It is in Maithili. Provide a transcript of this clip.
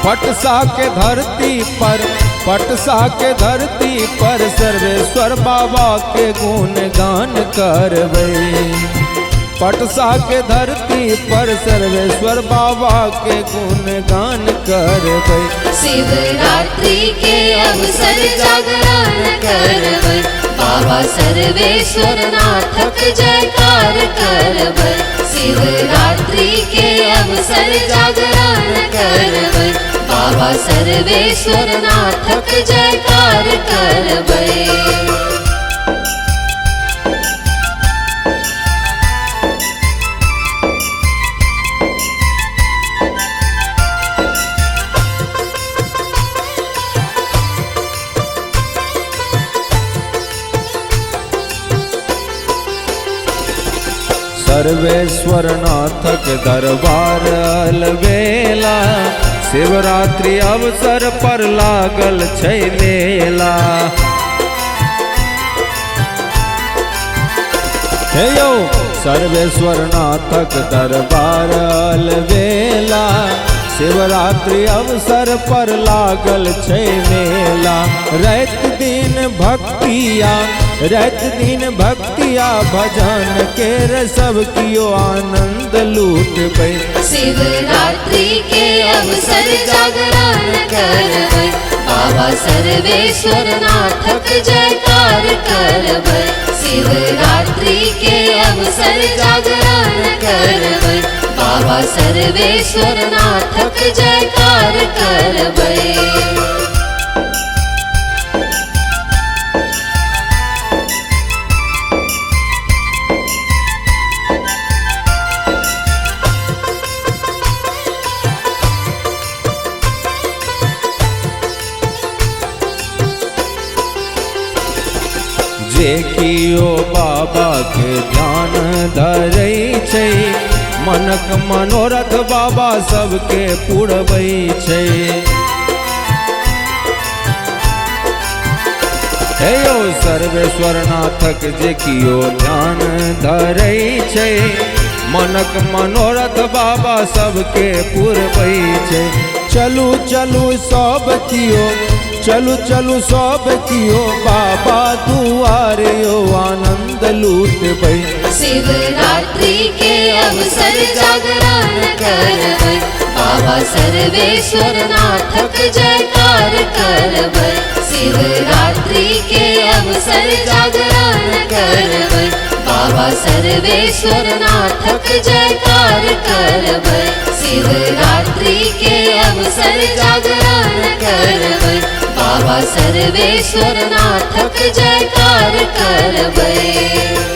पटसा के धरती पर, पटसा के धरती पर सर्वेश्वर बाबा के गुणगान करबै। पटसा के धरती पर सर्वेश्वर बाबा के गुणगान करबै। शिवरात्रि के अवसर जागरण करबै, बाबा सर्वेश्वर नाथक जयकार करबै। शिवरात्रि के अवसर जागरण करबै, बाबा सर्वेश्वर नाथक जयकार करबै। सर्वेश्वर नाथक दरबार अलबेला, शिवरात्रि अवसर पर लागल छै मेला। हे यौ सर्वेश्वर नाथक दरबार अलबेला, शिवरात्रि अवसर पर लागल छै मेला। राति दिन भक्तिया, राति दिन भक्तिया भजन केर सब कियो आनंद लूटबै। शिवरात्रि के अवसर जागरण करबै, बाबा सर्वेश्वर नाथक जयकार करबै। शिवरात्रि के अवसर जागरण करबै, बाबा सर्वेश्वर नाथक जयकार करबै। जे कियो बाबा के ध्यान धरै छै, मनक मनोरथ बाबा सबके पुरबै छै। हे यौ सर्वेश्वर नाथक जे कियो ध्यान धरै छै, मनक मनोरथ बाबा सबके पुरबै छै। चलू चलू सब कियो, चलू चलू सब कियो बाबा दुआरे यो आनंद लूटबै। शिवरात्रि के अवसर जागरण करबै, बाबा सर्वेश्वर नाथक जयकार करबै। शिवरात्रि के अवसर जागरण करबै, बाबा सर्वेश्वर नाथक जयकार करबै। शिवरात्रि के अवसर जागरण करबै, बाबा सर्वेश्वर नाथक जयकार करबै।